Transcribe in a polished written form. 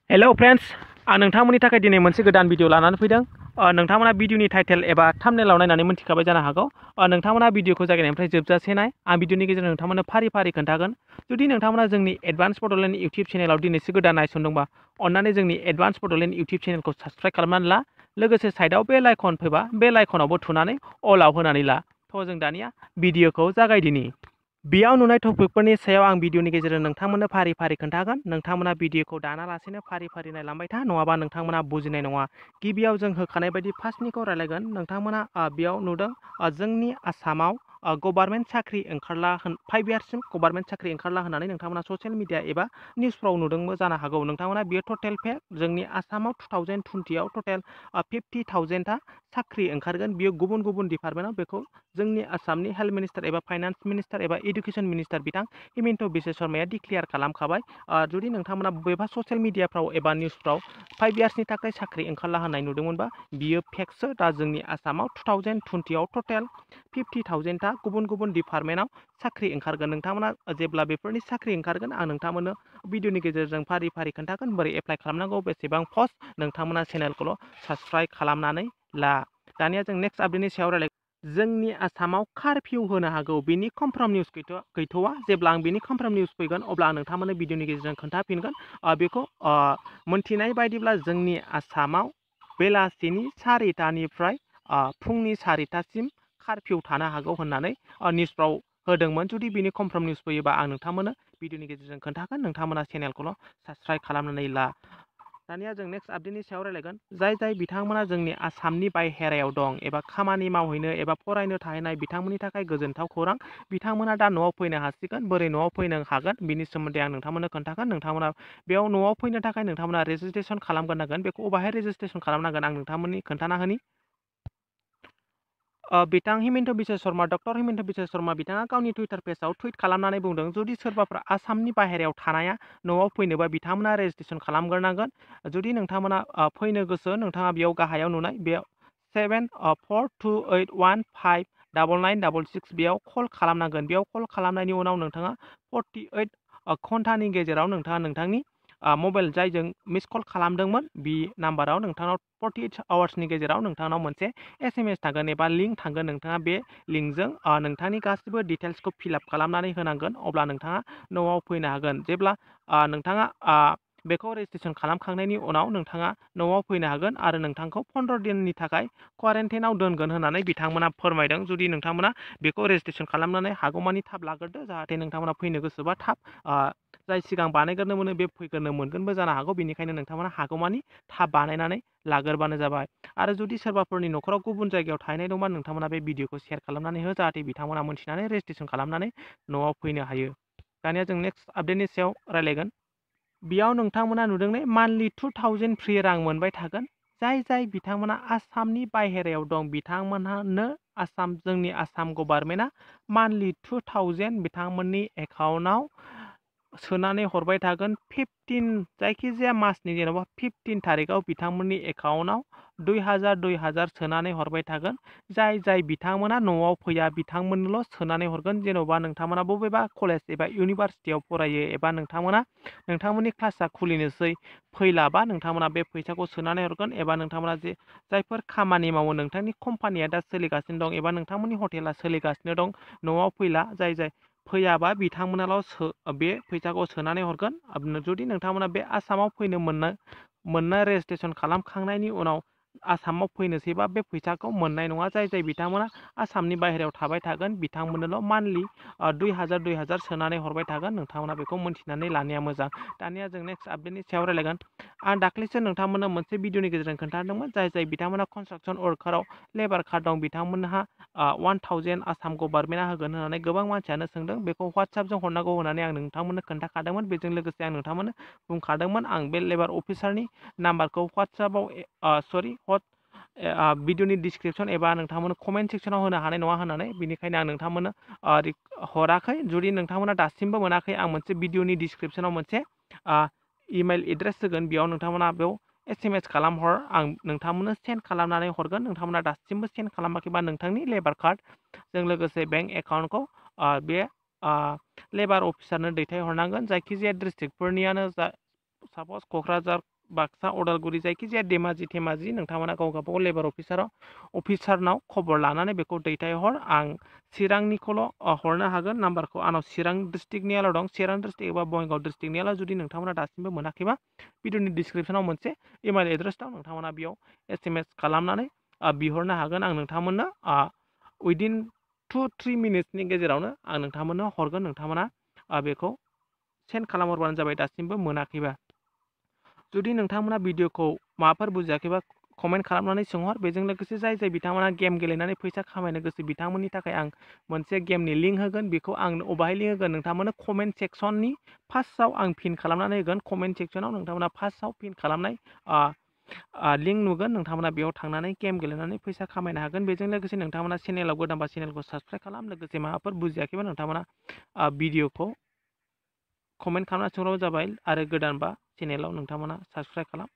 Hello friends आं नोंथांमोननि थाखाय दिनै मोनसे गोदान भिडिअ लानानै फैदों। नोंथांमोना भिडिअनि टाइटेल एबा थाम्बनेलाव नायनानै मोनथिखाबाय जानो हागौ। नोंथांमोना भिडिअखौ जागायनायनिफ्राय जोबजासे नाय। आं भिडिअनि गेजेरजों नोंथांमोननो फारि फारि खोन्थागोन। जुदि नोंथांमोना जोंनि एडभान्स बड'लेण्ड इउटिउब चेनेलाव दिनैसो गोदान नायसनदोंबा अन्नानै जोंनि एडभान्स बड'लेण्ड इउटिउब चेनेलखौ साबस्क्राइब खालामनानै ला। लोगोसे साइडआव बेल आइकन फैबा बेल आइकनावबो थुनानै अलाव होनानै ला। थ' जों दानिया भिडिअखौ जागायदिनि। बेयाव नुनाय टपिकफोरनि सायाव आं भिडिअनि गेजेरजों नोंथांमोननो फारि फारि खोन्थागोन। नोंथांमोना भिडिअखौ दानालासेनो फारि फारि नायलांबाय था, नङाबा नोंथांमोना बुजिनाय नङा। गिबियाव जों होखानाय बायदि फार्स्टनिखौ रायलायगोन। नोंथांमोना बेयाव नुदों जोंनि आसामाव गभार्नमेन्ट साख्रि ओंखारला 5 इयार्ससिम गभार्नमेन्ट साख्रि ओंखारला होननानै नोंथांमोना ससियेल मिडिया एबा निउसफ्राव नुदोंबो जानो हागौ। नोंथांमोना बेयो टटेल फेक। जोंनि आसामाव 2020आव टटेल 50,000टा साख्रि ओंखारगोन। बियो गुबुन गुबुन डिपार्टमेन्टआव। बेखौ जोंनि आसामनि हेल्थ मिनिस्टार एबा फाइनान्स मिनिस्टार एबा इडुकेसन मिनिस्टार बिथां हिमन्त बिश्व शर्माया डिक्लेयार खालामखाबाय। जुदि नोंथांमोना बबेबा ससियेल मिडियाफ्राव एबा निउसफ्राव 5 इयार्सनि थाखाय साख्रि ओंखारला होननाय नुदोंमोनबा बियो फेकसो। दा जोंनि आसामाव 2020आव टटेल 50,000टा गुबुन गुबुन डिपार्टमेन्टआव साख्रि ओंखारगोन। नोंथांमोना जेब्ला बेफोरनि साख्रि ओंखारगोन आं नोंथांमोननो भिडिअनि गेजेरजों फारि फारि खोन्थागोन बोरै एप्लाइ खालामनांगौ, बेसेबां पस्ट। नोंथांमोना चेनेलखौल' साबस्क्राइब खालामनानै ला। दानिया जों नेक्स्ट आपडेटनि सायाव रायलाय। जोंनि आसामाव कारफिउ होनो हागौ, बेनि कनफार्म निउस गैथ'वा। जेब्ला आं बेनि कनफार्म निउस फैगोन अब्ला आं नोंथांमोननो भिडिअनि गेजेरजों खोन्थाफिनगोन। बेखौ मोनथिनाय बायदिब्ला जोंनि आसामाव बेलासिनि 4टानिफ्राय फुंनि 4टासिम कारफिउ थानो हागौ होननानै निउसफ्राव होदोंमोन। जुदि बेनि कनफार्म निउस फैयोबा आं नोंथांमोननो भिडिअनि गेजेरजों खोन्थागोन। नोंथांमोना चेनेलखौल' साबस्क्राइब खालामनानै ला। दानिया जों नेक्स्ट आपडेटनि सायाव रायलायगोन। जाय बिथांमोना जोंनि आसामनि बायहेरायाव दं एबा खामानि मावहैनो एबा फरायनो थाहैनाय बिथांमोननि थाखाय गोजोनथाव खौरां। बिथांमोना दा न'आव फैनो हासिगोन। बोरै न'आव फैनो हागोन बिनि सोमोन्दै आं नोंथांमोननो खोन्थागोन। नोंथांमोना बेयाव न'आव फैनो थाखाय नोंथांमोना रेजिस्ट्रेसन खालामग्रोनांगोन। बेखौ अबाहाय रेजिस्ट्रेसन खालामनांगोन आं नोंथांमोननि खोन्थाना होनि। बिथां हिमन्त बिश्व शर्मा, डक्टर हिमन्त बिश्व शर्मा बिथाङा गावनि टुइटार पेजाव टुइट खालामनानै बुंदों, जुदि सोरबाफोर आसामनि बाहेरायाव थानाया न'आव फैनोबा बिथांमोना रेजिस्ट्रेसन खालामग्रोनांगोन। जुदि नोंथांमोना फैनो गोसो, नोंथाङा बेयाव गाहायाव नुनाय बेयाव 7428159966 बेयाव कल खालामनांगोन। बेयाव कल खालामनायनि उनाव नोंथाङा 48 घन्टानि गेजेराव नोंथाङा नोंथांनि मबाइल जायजों मिस कल खालामदोंमोन बे नाम्बाराव नोंथांनाव 48 आवार्सनि गेजेराव नोंथांनाव मोनसे SMS थांगोन एबा लिंक थांगोन। नोंथाङा बे लिंकजों नोंथांनि गासिबो डिटेल्सखौ फिलआप खालामनानै होनांगोन। अब्ला नोंथाङा न'आव फैनो हागोन। जेब्ला नोंथाङा बेखौ रेजिस्ट्रेसन खालामखांनायनि उनाव नोंथाङा न'आव फैनो हागोन आरो नोंथांखौ 15 दिननि थाखाय क्वारेन्टाइनाव दोनगोन होननानै बिथांमोना फोरमायदों। जुदि नोंथांमोना बेखौ रेजिस्ट्रेसन खालामनानै हागौमानि थाब लाग्रोदो, जाहाथे नोंथांमोना फैनो गोसोबा थाब जाय सिगां बानायग्रोनो मोनो बे फैग्रोनो मोनगोनबो जानो हागौ। बेनिखायनो नोंथांमोना हागौमानि थाब बानायनानै लाग्रोबानो जाबाय। आरो जुदि सोरबाफोरनि न'खराव गुबुन जायगायाव थाहैनाय दंबा नोंथांमोना बे भिडिअखौ शेयार खालामनानै हो, जाहाथे बिथांमोना मोनथिनानै रेजिस्ट्रेसन खालामनानै न'आव फैनो हायो। दानिया जों नेक्स्ट आपडेटनि सायाव रायलायगोन। बेयाव नोंथांमोना नुदों ने मान्थलि 2000 फ्रि रां मोनबाय थागोन। जाय बिथांमोना आसामनि बाहेरायाव दं बिथांमोननो जोंनि आसाम गभार्नमेन्टआ मान्थलि 2000 बिथांमोननि एकाउन्टआव सोनानै हरबाय थागोन। 15 जायखिजाया मासनि जेन'बा 15 थारिखआव बिथांमोननि एकाउन्टआव 2000 सोनानै हरबाय थागोन। जाय बिथांमोना न'आव फैया बिथांमोननोल' सोनानै हरगोन। जेन'बा नोंथांमोना बबेबा कलेज एबा इउनिभारसिटियाव फरायो एबा नोंथांमोननि क्लासआ खुलिनोसै फैलाबा नोंथांमोना बे फैसाखौ सोनानै हरगोन। एबा नोंथांमोना जायफोर खामानि मावो, नोंथांनि कम्पानिया दा सोलिगासिनो दं एबा नोंथांमोननि हटेला सोलिगासिनो दं, न'आव फैला जाय फैयाबा बिथांमोनाल' बे फैसाखौ सोनानै हरगोन। जुदि नोंथांमोना बे आसामाव फैनो मोननो रेजिस्ट्रेसन खालामखांनायनि उनाव आसामाव फैनोसैबा बे फैसाखौ मोननाय नङा। जाय बिथांमोना आसामनि बाहेरायाव थाबाय थागोन बिथांमोननोल' मान्थलि 2000 सोनानै हरबाय थागोन। नोंथांमोना बेखौ मोनथिनानै लानाया मोजां। दानिया जों नेक्स्ट आपडेटनि सायाव रायलायगोन। आं दाख्लैसो नोंथांमोननो मोनसे भिडिअनि गेजेरजों खोन्थादोंमोन, जाय बिथांमोना कनस्ट्राक्सन वर्काराव लेबार कार्ड दं बिथांमोनहा 1000 आसाम गभार्नमेन्टआ होगोन होननानै गोबां मानसियानो सोंदों। बेखौ WhatsAppजों हरनांगौ होननानै आं नोंथांमोननो खोन्थाखादोंमोन। बेजों लोगोसे आं नोंथांमोननो बुंखादोंमोन आं बे लेबार अफिसारनि नाम्बारखौ WhatsAppआव भिडिअनि डिसक्रिपसन एबा नोंथांमोननो कमेन्ट सेक्सनाव होनो हानाय नङा होननानै। बेनिखायनो आं नोंथांमोननो हराखै। जुदि नोंथांमोना दासिमबो मोनाखै, आं मोनसे भिडिअनि डिसक्रिपसनाव मोनसे इमेल एड्रेस होगोन। बेयाव नोंथांमोना बेयाव SMS खालामहर, आं नोंथांमोननो सेन्ड खालामनानै हरगोन। नोंथांमोना दासिमबो सेन्ड खालामाखैबा नोंथांनि लेबार कार्डजों लोगोसे बेंक एकाउन्टखौ बे लेबार अफिसारनो दैथायहरनांगोन। जायखिजाया डिस्ट्रिक्टफोरनियानो साप'ज क'क्राझार बाक्सा उदालगुरि जायखिजाया धेमाजि नोंथांमोना गाव गावबागाव लेबार अफिसारनाव खबर लानानै बेखौ दैथायहर। आं चिरांनिखौल' हरनो हागोन। नाम्बारखौ आंनाव चिरां डिस्ट्रिक्टनियाल' दं। चिरां डिस्ट्रिक्ट एबा बङाइगाव डिस्ट्रिक्टनियाल' जुदि नोंथांमोना दासिमबो मोनाखैबा भिडिअनि डिसक्रिपसनाव मोनसे इमेल एड्रेस दं। नोंथांमोना बेयाव SMS खालामनानै बिहरनो हागोन। आं नोंथांमोननो उइदिन 2-3 मिनिट्सनि गेजेरावनो आं नोंथांमोननो हरगोन। नोंथांमोना बेखौ सेन्ड खालामहरबानो जाबाय दासिमबो मोनाखैबा। जुदि नोंथांमोना भिडिअखौ माबाफोर बुजियाखैबा कमेन्ट खालामनानै सोंहर। बेजों लोगोसे जाय बिथांमोना गेम गेलेनानै फैसा खामायनो गोसो बिथांमोननि थाखाय आं मोनसे गेमनि लिंक होगोन। बेखौ आं अबाहाय लिंक होगोन नोंथांमोननो कमेन्ट सेक्सननि फार्स्टआव आं पिन खालामनानै होगोन। कमेन्ट सेक्सनाव नोंथांमोना फार्स्टआव पिन खालामनाय लिंक नुगोन। नोंथांमोना बेयाव थांनानै गेम गेलेनानै फैसा खामायनो हागोन। बेजों लोगोसे नोंथांमोना चेनेलाव गोदानबा चेनेलखौ साबस्क्राइब खालाम। लोगोसे माबाफोर बुजियाखैबा नोंथांमोना भिडिअखौ कमेन्ट खालामना सोंहरबानो जाबाय आरो गोदानबा चेनेलाव नोंथांमोना साबस्क्राइब खालाम।